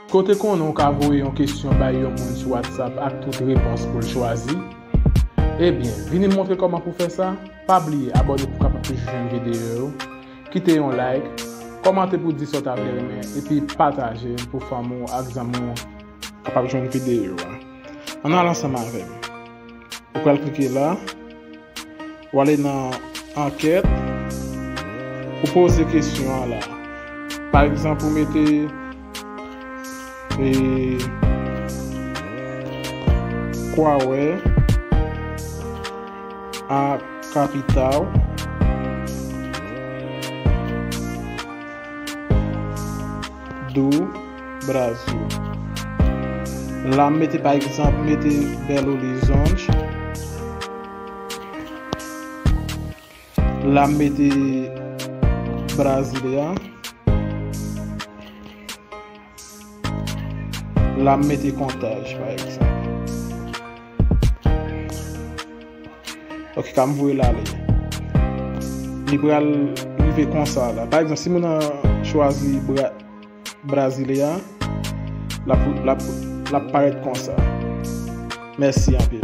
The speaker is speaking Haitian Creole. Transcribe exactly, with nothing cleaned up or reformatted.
Kote konnen w ka voye yon kesyon bay yon moun sou WhatsApp ak tout repons pou l chwazi? Ebyen, vini m montre kòman pou fè sa. Pa bliye abòne pou w kapab toujou jwenn videyo yo. Kite yon like, kòmante pou di sa w ta vle renmen, epi pataje l pou fanmi w ak zanmi w kapab jwenn videyo a. Ann al ansanm avè m. Ou pral klike la. Ou ale nan ankèt. Ou poze kesyon an la. Pa egzanp, ou mete e, Qual é a capital do Brasil? La m mete, pa egzanp, mete Belo Horizonte. La m mete Brasilia. La m mete Contagem, pa egzanp. Ok, ka m voye l ale. Li pral rive konsa la. Pa egzanp, si moun nan chwazi Bra Brasilia, l ap, l ap, l ap parèt konsa. Mèsi anpil.